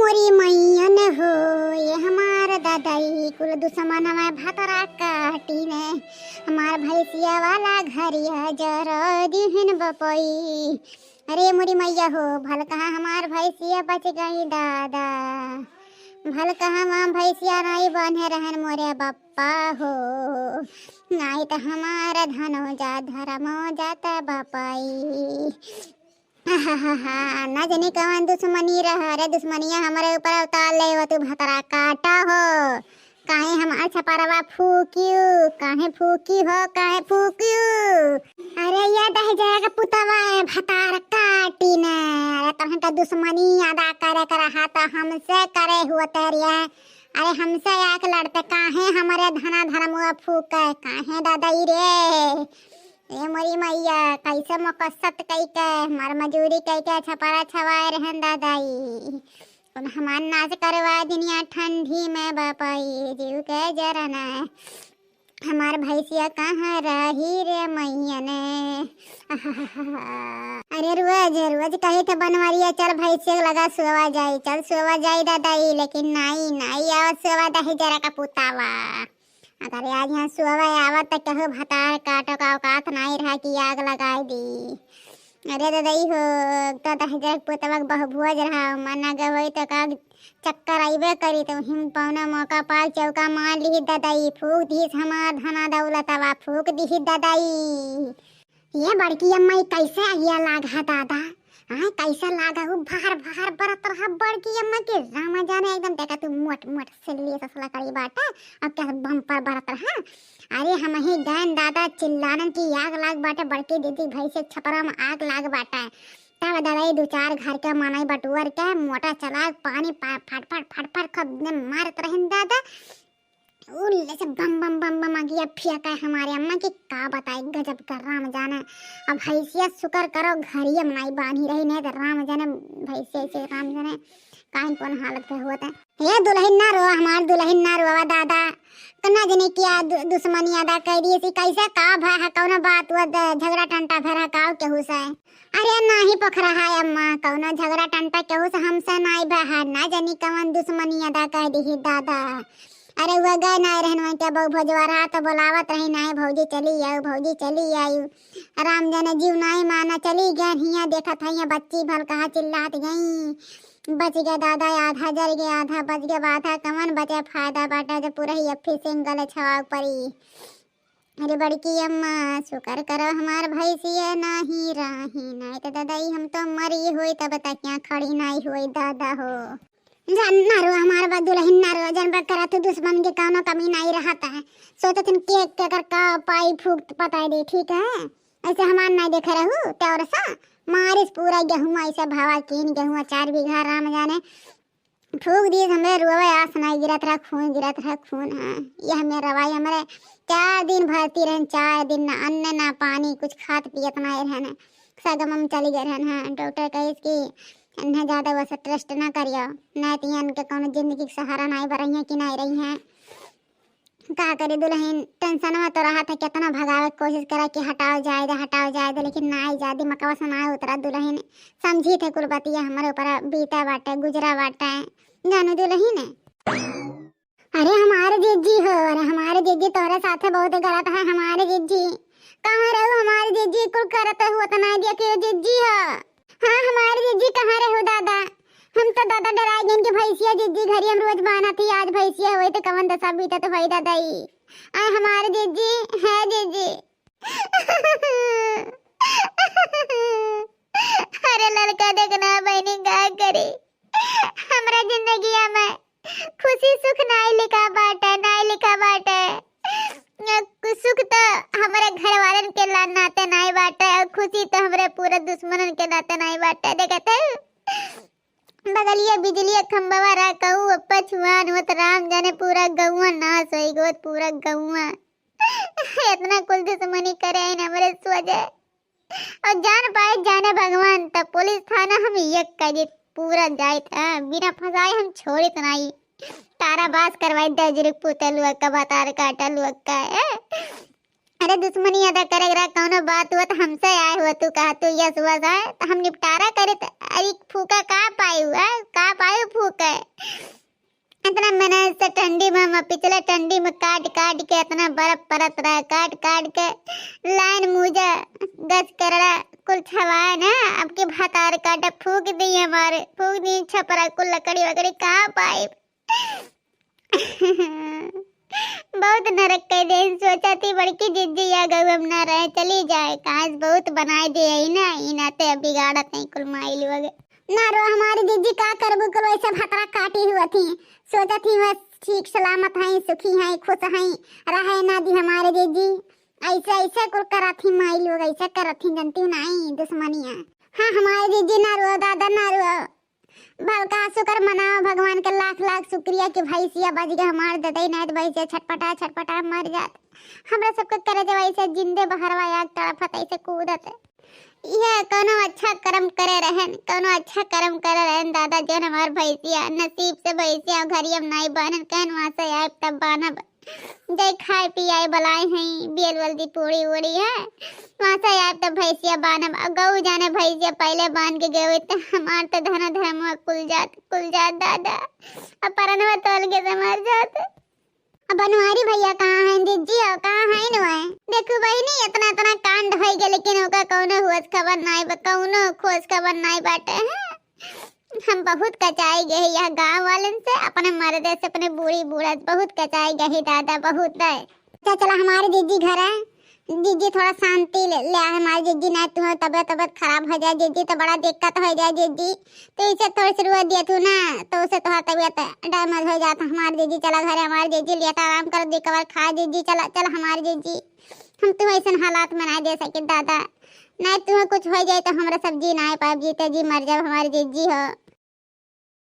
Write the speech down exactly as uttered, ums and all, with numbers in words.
मोरी मैयन हो, ये हमार दादाई, कुल दुश्मन हमार भतरा काटी ने, हमार भैंसिया वाला घरिया जरा दिहिन बपई। अरे मोरी मैया हो, भल कहाँ हमार भैंसिया बच गई दादा, भल कहाँ हमार भैंसिया नहीं बन्हे रहन मोरे बप्पा हो, नहीं तो हमार धनो जा धर्मो जात बपई। आहाहा, ना जाने कवन दुश्मनी रहा रे, दुश्मनिया हमरे ऊपर अवतार ले हो तू भतरा काटा हो। काहे हमार छपरवा फूकियो, काहे फूकी हो, काहे फूकियो? अरे ये दहिजरा के पुतवा है भतार काटी ने। अरे तोहन का दुश्मनी अदा करे के रहा तो हमसे करे हुआ तेरिया। अरे हमसे आके लड़ते काहे हमरे धना धर्मुआ फूके, काहे दादाई रे? ए मोरी मैया, कैसे मकसत कई के, हमार मजूरी कई के छपरा छवाए रहन दादाई। उन हमार नाच करवा दिनिया ठंडी में बपई, जीव के जरना। हमार भैंसिया कहाँ रही रे मैया ने? अरे रोज, रोज कही थे बनवरिया, "चल भैंसिया लगा सोवा जाई, चल सोवा जाई दादाई," लेकिन नाई, नाई आवा सोवा दहिजरा का पुतावा। अगर आज यहाँ सुबह आवत त केहू भतार काटो का औकात नाई रहा कि आग लगाई दी। अरे ददई हो, तो दहिजरा के पुतवा के बहुभुआ रहा, मन आगे होई तो का चक्कर अइबे करी, तो हिम पौना मौका पाल चौका मार लिही ददई, फूक दिहिस हमार धना दौलतवा, फूक दिही ददई। ये बड़की अम्मा, ई कैसे आगिया लाग है दादा? हाँ, कैसे लाग है? उ भहर भहर बरत रहा बड़की अम्मा के, रामा जाने एकदम देखा तू मोट मोट सिल्ली सस लकड़ी बाटे, अब क्या बम्पर बरत रहा। अरे हम ही गैन दादा चिल्लानन की आग लाग बाटे, बड़की दीदी भैंसे छपरा में आग लाग बाटे। तब दादा ये दो चार घर के मनई बटुअर के मोटर चला पानी पा-, फट फट फट फट खूब ने मारत रहन दादा। उ ले से बम बम बम बम आगिया फेंका है हमारे अम्मा की, का बताई गजब का राम जाने। अब भैंसिया शुक्र करो घरिया में नाई बांधी रही, नहीं तो राम जाने भैंसिया से राम जाने काहे कौन हालत पे होत है। हे दुल्हन ना रो, हमार दुल्हन ना रोवा दादा, कन्ना जने किया दु-, दुश्मनी अदा कर दी सी, कैसे का भा है, कौनो बात हुआ द-, झगड़ा टंटा भर है का केहू से? अरे नाही पोखरा है अम्मा, कौनो झगड़ा टंटा केहू से हमसे नाई भा है, ना जानी कौन दुश्मनी अदा कर दी दादा। अरे हुआ गए नाई रहन वहीं के बहु भोजवा रहा तो बोलावत रही, "नाई भौजी चली आऊ, भौजी चली आऊ।" राम जाने जीव नाई माना चली गए, हियाँ देखत है यहाँ बच्ची भल कहा चिल्लात गई। बच गए दादा, आधा जर गए, आधा बच गए, आधा कमन बचे फायदा बाटा जब पूरा ही अफी सिंगल छवा परी। अरे बड़की अम्मा, शुक्र करो हमार भैंसिया नाही राही, नाही तो दादा ई हम तो मरी होई, तब तक यहाँ खड़ी नाही होई दादा हो। जान ना रो हमार बा दुल्हन ना रो, जान बा करा तू दुश्मन के कौनो कमी नाही रहता है। सोचत हन के, के कर का पाई फूक पता दे, ठीक है? ऐसे हमार नाही देखे रहू, ते और सा मारिस पूरा गेहूं ऐसे भावा कीन गेहूं चार बीघा राम जाने फूक दिए, हमरे रुआवे आस नाई गिरत रहा, खून गिरत रहा, खून। हाँ, ये हमें रवाई हमरे चार दिन भरती रहन, चार दिन ना अन्न ना पानी, कुछ खात पियत नाई रहन। सगम हम चली गए रहन। हाँ, डॉक्टर कहिस कि इन्हें ज्यादा वैसे ट्रस्ट ना करियो, नहीं तो इनके कौनो जिंदगी के सहारा नाई बरही है कि नाई रही है। का करे दुल्हन, टेंशनवा तो रहा था, कितना भगावे के कोशिश करा कि हटाओ जाए दे, हटाओ जाए दे, लेकिन नाई जा, दिमकवा से नाई उतरा दुल्हन। समझी थे कुल बतिया हमारे ऊपर बीता बाटे, गुजरा बाटे, जानू दुल्हन। अरे हमारे जिज्जी हो, अरे हमारे जिज्जी तोरे साथे बहुत गलत है, हमारे जिज्जी। कहाँ रहू हमारे जिज्जी, कुल करत हो उतना दिया के जिज्जी हो। हाँ, हमारे जिज्जी कहाँ रहू दादा? हम तो दादा डराई गइन कि भैंसिया जिज्जी घरी हम रोज बान्हा थी, आज भैंसिया होई तो कवन दशा बीतत होई दादा ई। आय हमारे जिज्जी, है जिज्जी। अरे लड़का देखना बहनी का करी, हमरा जिंदगिया में खुशी सुख नाई लिखा बाटे, नाई लिखा बाटे। सुख तो हमरे घर वालन के ला-, नाते नाई बाटे, और खुशी तो हमरे पूरे दुश्मनन के नाते नाई बाटे। देखत है, बगलिया बिजलिया खंभवा रहा, कहूँ अप्पा छुआन होत, राम जाने पूरा गौवा नाश होई गोत, पूरा गौवा। इतना कुल दुश्मनी करे आइन हमरे सोझे। और जान पाए जाने भगवान, तब पुलिस थाना हम एक कर देत, पूरा जाइत, हाँ, बिना फंसाए हम छोड़ित नाई। कारावास करवाई दे जुर्ग पुतलुआ का, भतार काटलुआ का, ए? अरे दुश्मनी अदा करे रहा, कौनो बात हुआ तो हमसे आए हुआ, तू कहा तू यस हुआ जाए तो हम निपटारा करे त-, अरे फूका का पाई हुआ, का आयु फूके। इतना मेहनत से ठंडी में, में पिछले ठंडी में काट काट के इतना बर्फ परत रहा, काट काट के लाइन मुझे गज करड़ा कुल छवाए ना, अब के भतार काटे फूक दिए हमारे, फूक दिए छपरा कुल लकड़ी वकड़ी कहाँ पाई। बहुत नरक कइ देन, सोचा थी बड़की जिज्जी या गऊ हम ना रहे, चली जाए, काश बहुत बनाए दे ही ना, ई नाते अब बिगाड़त है कुल माई लोग। ना रो हमारी जिज्जी, का करबू कुल वैसे भतरा काटी हुआ थी, सोचा थी बस ठीक सलामत हैं, सुखी हैं, खुश हैं, रहे ना दी हमारे जिज्जी। ऐसे ऐसे कुल करत ही माई लोग, ऐसे करत ही जनती नहीं दुश्मनिया। हाँ हमारे जिज्जी ना रो दादा ना रो, भलका शुक्र मनाओ भगवान के लाख लाख शुक्रिया कि भैंसिया बच गए हमार ददई, नहीं तो भैंसिया छटपटा छटपटा मर जात। हमरा सबके करे जब ऐसे जिंदे बहरवा आग तड़फत ऐसे कूदत। यह कौनो अच्छा कर्म करे रहन, कौनो अच्छा कर्म करे रहन दादा, जौन हमार भैंसिया नसीब से भैंसिया घरियम नाई बानन, कहन वहाँ से आए तब बानब। जय खाए पियाए बलाए हैं, बेल वल्दी पूड़ी उड़ी है। वहाँ से आए तब भैंसिया बानब, अब गऊ जाने भैंसिया पहले बांध के गए हुए, तो हमार तो धना धर्म कुल जात, कुल जात दादा। अब परनवा तोल के तो मर जात। अब बनवारी भैया कहाँ हैं, जिज्जी हो, कहाँ हैं न वह? देखो बहिनी, इतना, इतना कांड होई गए, लेकिन ओका कौनो होश खबर नाई बा, कौनो खोज खबर नाई बाटे हैं। हम बहुत कचाई गए यह गाँव वालन से, अपने मर्दे से, अपने बूढ़ी बूढ़ा से बहुत कचाई गए दादा, बहुत है। अच्छा चला हमारे जिज्जी घर है, जिज्जी थोड़ा शांति ले, ले आ हमारे जिज्जी, ना तुम्हारी तबीयत, तबीयत खराब हो जाए जिज्जी, तो बड़ा दिक्कत हो जाए जिज्जी। तो इसे थोड़ी सी रुआ दिया तू ना, तो उसे तुम्हारा तबीयत डैमेज हो जाता। हमारे जिज्जी चला घरे, हमारे जिज्जी लिया था आराम कर, दी कवर खा जिज्जी, चला, चला हमारे जिज्जी। हम तुम्हें ऐसे हालात में ना दे सके दादा, नहीं तुम्हें कुछ हो जाए तो हमरा सब जी ना पाए, जीते जी मर जाओ हमारे जिज्जी हो।